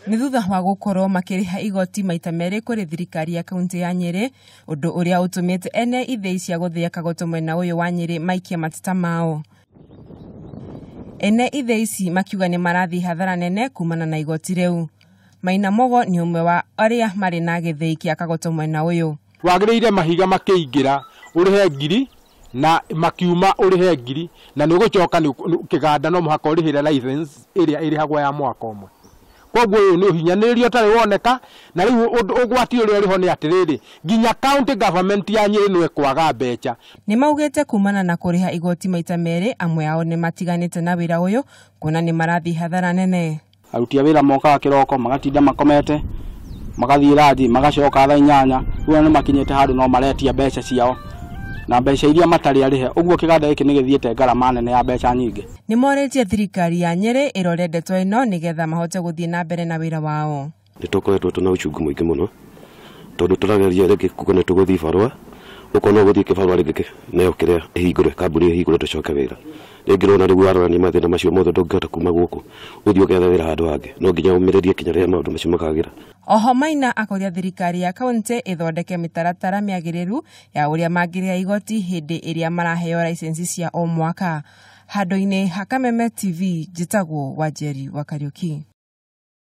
Nĩ thutha wa gũkorwo makĩrĩha igoti maita merĩ kũrĩ thirikari ya kaunti ya Nyĩrĩ, ũndũ ũrĩa ũtũmĩte ene ithĩi cia gũthĩa kagoto mwena ũyũ wa Nyĩrĩ maikie mateta mao. Ene ithĩi ici makiuga nĩ marathiĩ hathara nene kumana na igoti rĩu. Maina Mogo nĩ ũmwe wa arĩa marĩ na gĩthĩi kĩa kagoto mwena ũyũ. Wagĩrĩire mahiga makĩingĩra ũrĩhe 1,000 na makiuma ũrĩhe 1,000 na nĩ ũgũcoka kĩganda no mũhaka ũrĩhĩre license ĩrĩa ĩrĩhagwo ya mwaka ũmwe. Koguo ũyũ nĩ ũhinyanĩrĩria ũtarĩ woneka, na rĩu ũgwati ũrĩa ũrĩho nĩ atĩrĩrĩ, nginya county government ya Nyĩrĩ no ĩkwaga mbeca. Nĩ maugĩte kumana na kũrĩha igoti maita merĩ, amwe ao nĩ matiganĩte na wĩra ũyũ kuona nĩ marathiĩ hathara nene. Aruti a wĩra mokaga kĩroko magatinda makomete, magathiĩ ranji, magacoka thaa 8, rĩu nĩ makinyĩte handũ no maretia mbeca ciao na mbeca iria matarĩ arĩhe, ũguo kĩganda gĩkĩ nĩ gĩthiĩte ngarama nene ya mbeca nyingĩ. Nĩ morĩtie thirikari ya Nyĩrĩ ĩrore ndeto ĩno nĩgetha mahote gũthiĩ na mbere na wĩra wao. Nĩ tũkoretwo twĩna uchungu mũingĩ mũno tondũ tũrageria rĩngĩ kuga nĩ tũgũthiĩ barũa, ũkona ũgũthiĩ kĩbarũa rĩngĩ nayo kĩrĩa ĩhingũre, kambuni ĩhingũre tũcoke wĩra. Rĩngĩ rona rĩu warora nĩ mathĩna macio mothe ndũngĩhota kuma gũkũ ũthiĩ ũgethe wĩra handũ hangĩ, no nginya ũmĩrĩrie kinya rĩrĩa maũndũ macio makagĩra. Oho Maina akoria thirikari ya kaunti ĩthondeke mĩtaratara mĩagĩrĩru ya ũrĩa mangĩrĩha igoti hĩndĩ ĩrĩa maraheo license cia o mwaka. Handũ-inĩ ha Kameme TV, njĩtagwo Wanjeri wa Kariuki.